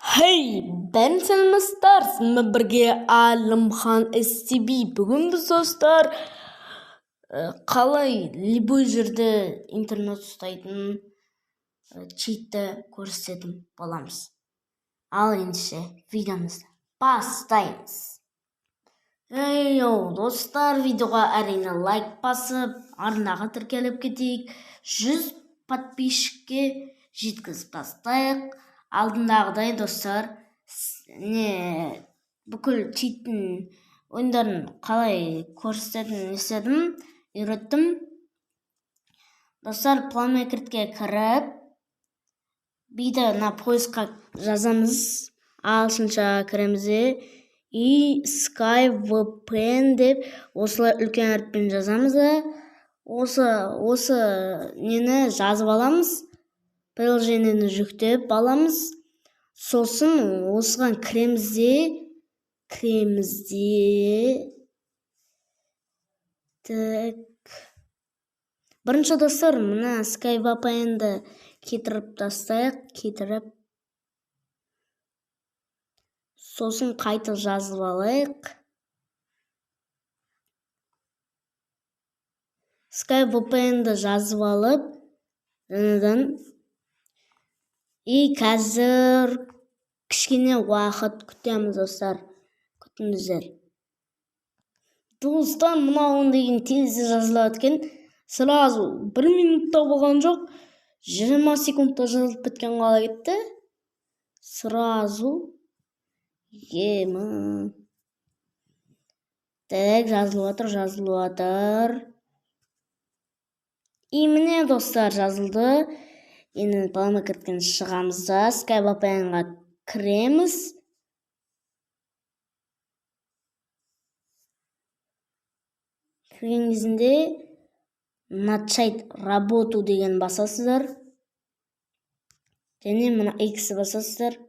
Хей, бәрін сәлеметсіздер, сізбен бірге Әлімхан STB. Бүгін біз, достар, қалай любой жерде интернет ұстайтын читті көрсететін боламыз. Ал ендеше видеомызды бастаймыз. Ей, йоу, достар, видеоға әрине лайк басып, арнаға тіркеліп кетейік. 100 подписчикке жеткізіп тастайық. Алдындағыдай, достар, не бүкіл читтің ойындарын қалай көрсететінін істедім, үйреттім. Достар, Плеймаркетке кіріп, бейді мына поискқа жазамыз, ағылшынша кіреміз де, и SkyVPN деп осылай үлкен әріппен жазамыз да, осы нені жазып аламыз, приложениені жүктеп аламыз, сосын осыған кіреміз де, так, бірінші, достар, мына SkyVPN-ді кетіріп тастайық, кетіріп, сосын қайта жазып алайық. SkyVPN-ді жазып алып, жаңадан, и қазір кішкене уақыт күтеміз, достар, күтіңіздер. Достар, мынауың деген тез жазылады екен, сразу бір минутта болған жоқ, 20 секундта жазылып кеткен қалай кетті? Сразу. Ема. Так, жазылып жатыр, жазылып жатыр. И міне, достар, жазылды. Енді Плеймаркеттен шығамыз да, SkyVPN-ға кіреміз. Кірген кезінде начать работу деген басасыздар. Және мына X басасыздар.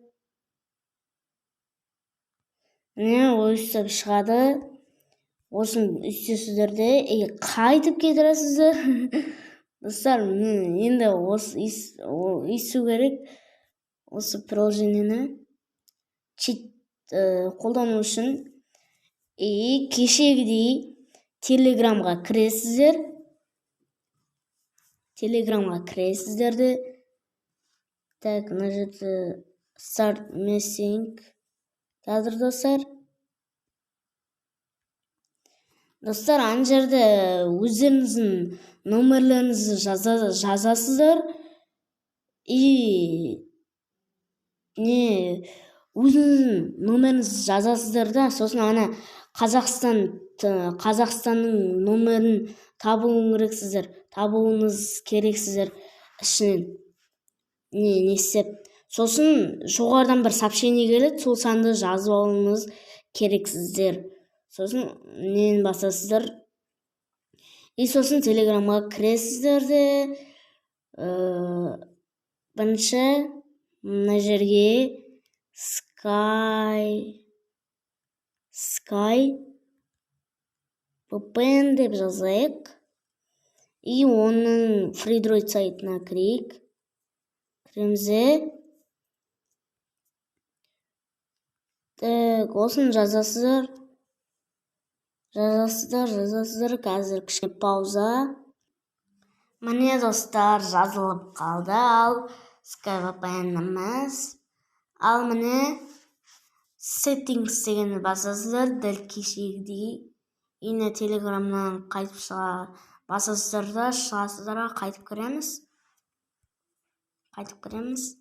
Міне, өйстіп шығады. Осыны үстесіздер де, и қайтып кетіресіздер. Достар, міне, енді осы есту керек. Осы приложениені чит қолдану үшін. И кешегідей Телеграмға кіресіздер. Телеграмға кіресіздер де. Так, мына жерде Start Messaging. Қазір, достар. Достар, ана жерде өздеріңіздің номерлеріңізді жазасыздар. И не өзіңіздің номеріңізді жазасыздар да, сосын ана Қазақстанның номерін табуың керексіздер, табуыңыз керексіздер ішінен. Не істеп. Сосын жоғарыдан бір сообщение келеді, сол санды жазып алуыңыз керексіздер. Сосын нені басасыздар? И сосын Телеграмға кіресіздер де, бірінші мына жерге Sky VPN деп жазайық. И оның FreeDroid сайтына кірейік. Кіреміз де. Так, осыны жазасыздар. Жазасыздар, жазасыздар. Қазір кішкене пауза. Міне, достар, жазылып қалды. Ал SkyVPN-іміз. Ал міне Settings дегенді басасыздар, дәл кешегідей. Ине Телеграмнан қайтып шыға басасыздар да, шығасыздар, қайтып кіреміз. Қайтып кіреміз.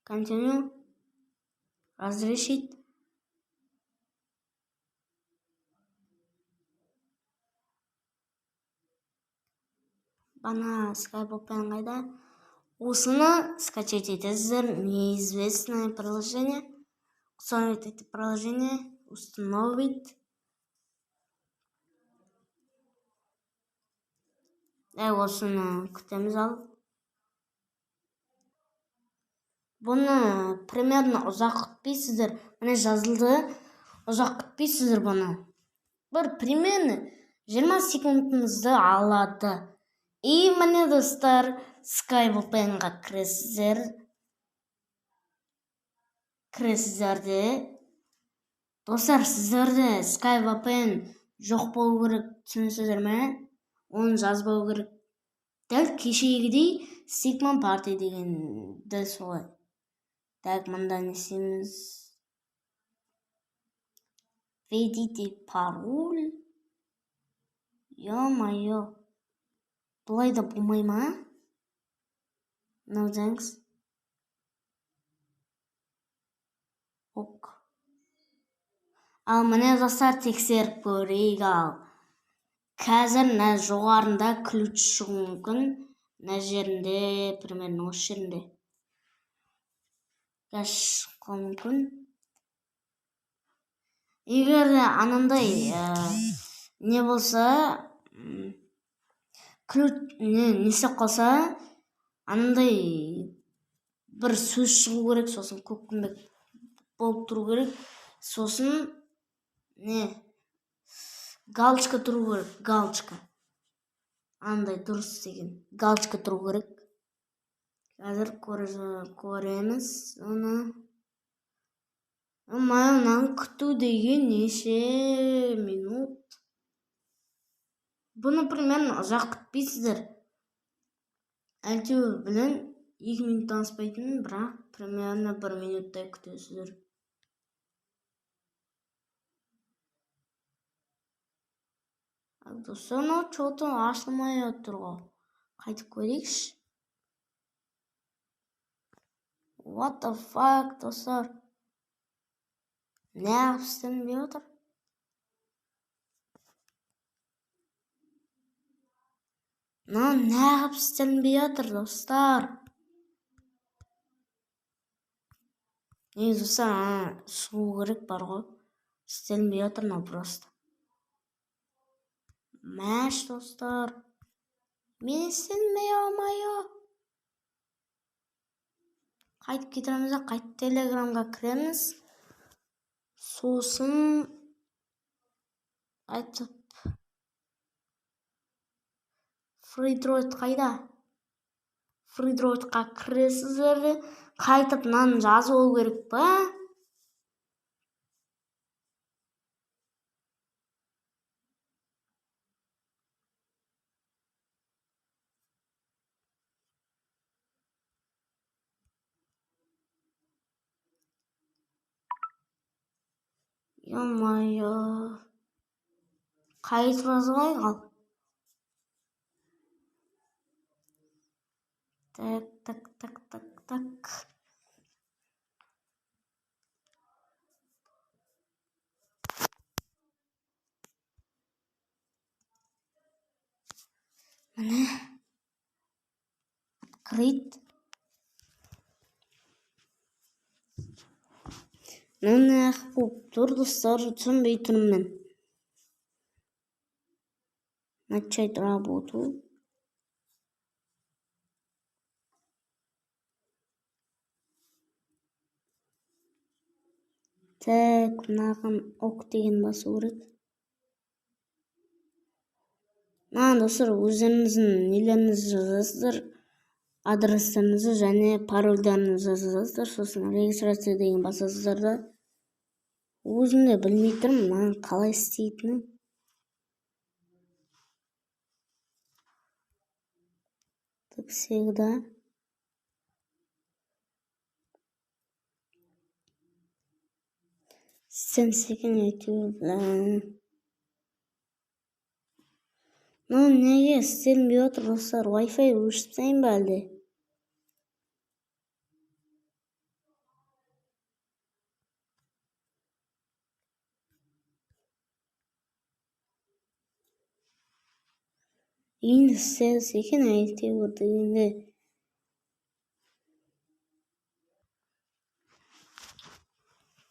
Continue. Разрешить. Бана SkyVPN қайда? Осыны скачать етесіздер. Неизвестное приложение. Установить это приложение. Установить. Осыны күтеміз ал. Бұны примерно ұзақ күтпейсіздер. Міне жазылды. Ұзақ күтпейсіздер бұны. Бір примерно 20 секундыңызды алады. И міне, достар, SkyVPN-ға кіресіздер. Кіресіздер де. Достар, сіздерде SkyVPN жоқ болу керек, түсінесіздер ме? Оны жазбау керек. Дәл кешегідей Stickman Party деген дәл солай. Так, мында не істейміз? Введите пароль. Ё-моё. Бұлай да болмай ма? No thanks. Ок. Ал міне достар, тексеріп көрейік ал. Қазір мына жоғарында ключ шығуы мүмкін. Мына жерінде, примерно осы жерінде. Қазір шығуы мүмкін. Егер де анандай не болса, ключ не істеп қалса, анандай бір сөз шығу керек, сосын көкпеңбек болып тұру керек, сосын не галочка тұру керек, галочка. Андай дұрыс деген галочка тұру керек. Қазір көреміз оны. Мынаны күту деген неше минут. Бұны примерно ұзақ күтпейсіздер. Әйтеуір білін 2 минуттан аспайтын, бірақ примерно 1 минуттай күтесіздер. Достар, мынау чё-то ашылмай отыр ғой. Қайтып көрейікші. What the fuck, достар? Неғып істелінбей отыр? Мынау неғып істелінбей отыр, достар? Негізі достар, шығу керек бар ғой. Істелінбей отыр мынау просто. Мәш, достар. Мен істелінбей ё-моё. Қайтып кетеміз де, қайтып Телеграмға кіреміз. Сосын айтып FreeDroid қайда? FreeDroidқа кіресіздер де, қайтып мынаны жазып алу керек па? Ё-моё. Қайтып жазып алайық ал. Так, так, так, так, так. Міне. Открыть. Міне болып тұр, достар, түсінбей тұрмын мен. Начать работу. Так, мынаған ок деген басу керек. Мына достар, өздеріңіздің нелеріңізді жазасыздар, адрестеріңізді және парольдеріңізді жазасыздар, сосын регистрация деген басасыздар да. Өзім де білмей тұрмын, мынаны қалай істейтінін. Так всегда. Істемесе екен әйтеуір, бля. Мынау неге істелінбей отыр, достар? Wi-Fi өшіріп тастайын ба әлде? Енді істелсе екен әйтеуір дегенде.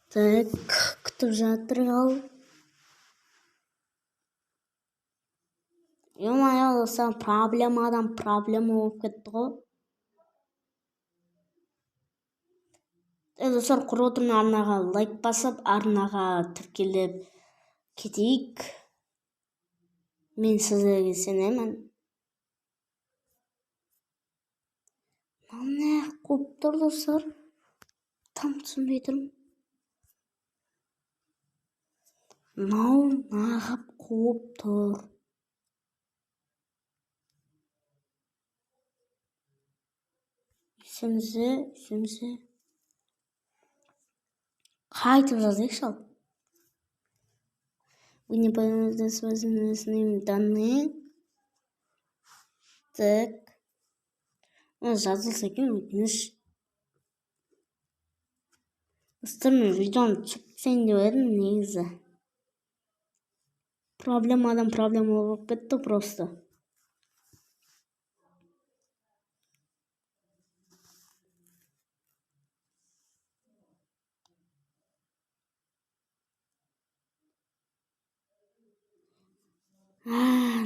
Так, күтіп жатыр ал. Ё-моё, достар, проблемадан проблема болып кетті ғой. Достар, құрып отырмын, арнаға лайк басып, арнаға тіркеліп кетейік. Мен сіздерге сенемін. Мынау не қуып тұр, достар? Там түсінбей тұрмын. Мынау нағып қуып тұр. Үстімізде, үстімізде. Қайтып жазайықшы ал. Вы не поймете с ним данные. Так. Жазылса екен, өтініш. Достар, мен видеоны түсіріп тастайын деп едім негізі. Проблемадан проблема болып кетті просто.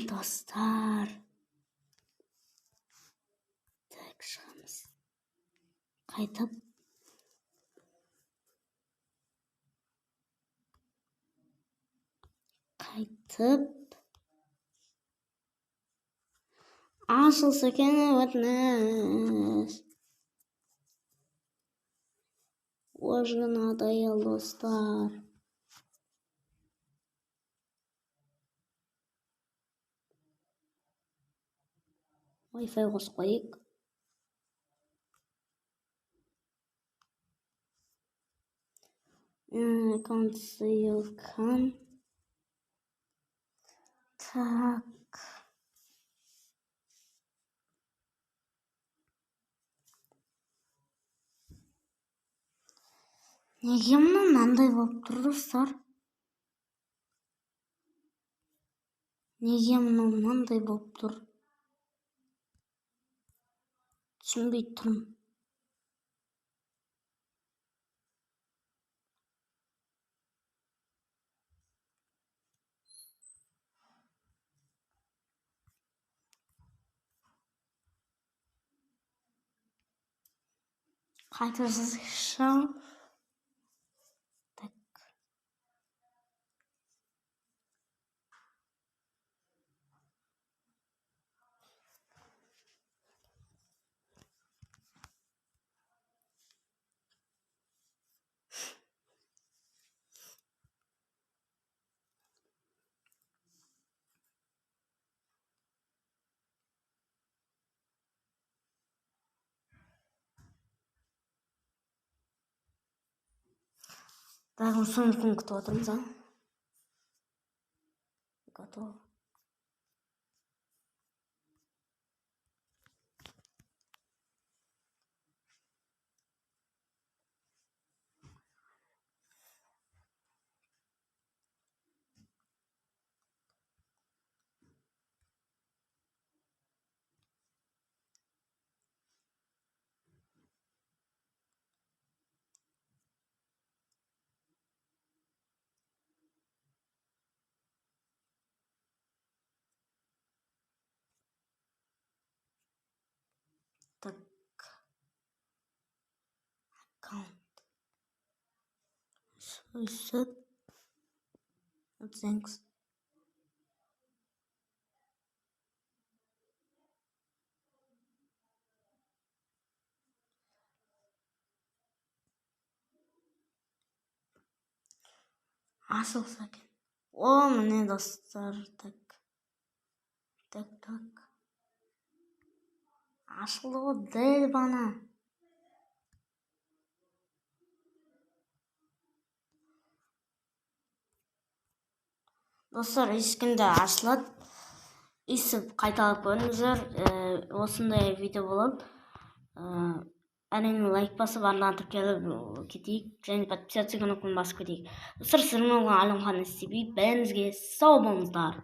Достар. Так, шығамыз. Қайтып. Қайтып. Ашылса екен, өтініш. Уже надоел, достар. Wi-Fi қосып қояйық. Can't. Так. Неге мынау мынандай болып тұр, достар? Неге мынау мынандай болып тұр? Түсінбей тұрмын. Қайта жазайықшы. Так. Так, соңғы күн күтіп отырмыз, а? Готово. Так. Аккаунт. Reset. Thanks. Ашылса екен. О, міне, достар. Так. Так, так. Ашылды ғой дәл бана. Достар, ешкімде ашылады. Өйстіп қайталап көріңіздер. Осындай видео болады. Әрине, лайк басып, арнаға тіркеліп кетейік және подписаться кнопканы басып кетейік. Достар, сіздермен болған Әлімхан СТБ. Бәріңізге сау болыңыздар.